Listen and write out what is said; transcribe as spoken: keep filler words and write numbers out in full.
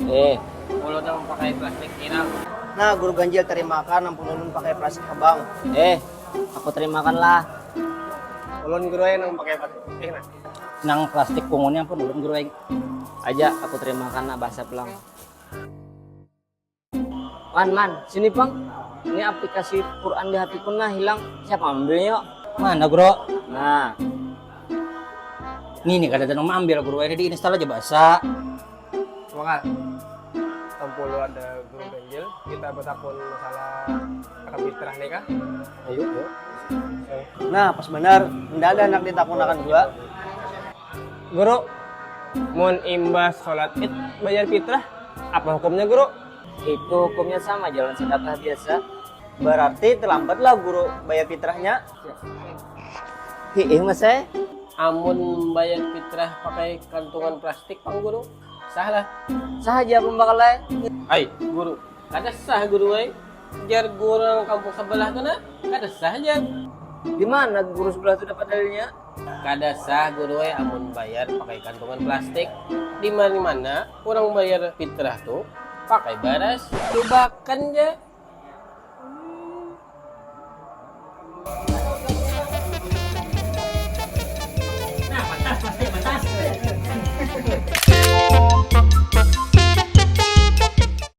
Eh, ulun nang pakai plastik ni nah. Nah, Guru Ganjil tarimakan ampun ulun pakai plastik habang. Eh, aku tarimakan lah. Ulun Guru ai nang pakai plastik ni nah. Nang plastik pungu ni ampun ulun Guru ai. Aja, aku tarimakan nah, bahasa pulang. Man, man, sini pang. Ini aplikasi Quran di H P ku nah hilang. Siapa ambilnya? Mana, Bro? Nah. Ini, ini kada ada nang ambil, Bro. Ini diinstal aja bahasa. Maka, tampulu ada Guru Ganjil, kita batakun masalah akad fitrah ni kah? Ayo, ayo. Nah, pas banar, nda ada anak ditakunakan jua. Guru, mun imbah sholat id bayar fitrah, apa hukumnya, Guru? Itu hukumnya sama jalan sedekah biasa. Berarti terlambatlah Guru bayar fitrahnya. Hiih, Mas ai. Amun bayar fitrah pakai kantungan plastik pang, Guru, sah lah? Sah aja pembakal ai. Ai, Guru, kada sah, Guru ai. Jar Guru nang kampung sebelah tu nah, kada sah jar. Di mana Guru sebelah tu dapat dalilnya? Kada sah, Guru ai, amun bayar pakai kantungan plastik. Di mana-mana urang bayar fitrah tu pakai baras. Cubakan ja.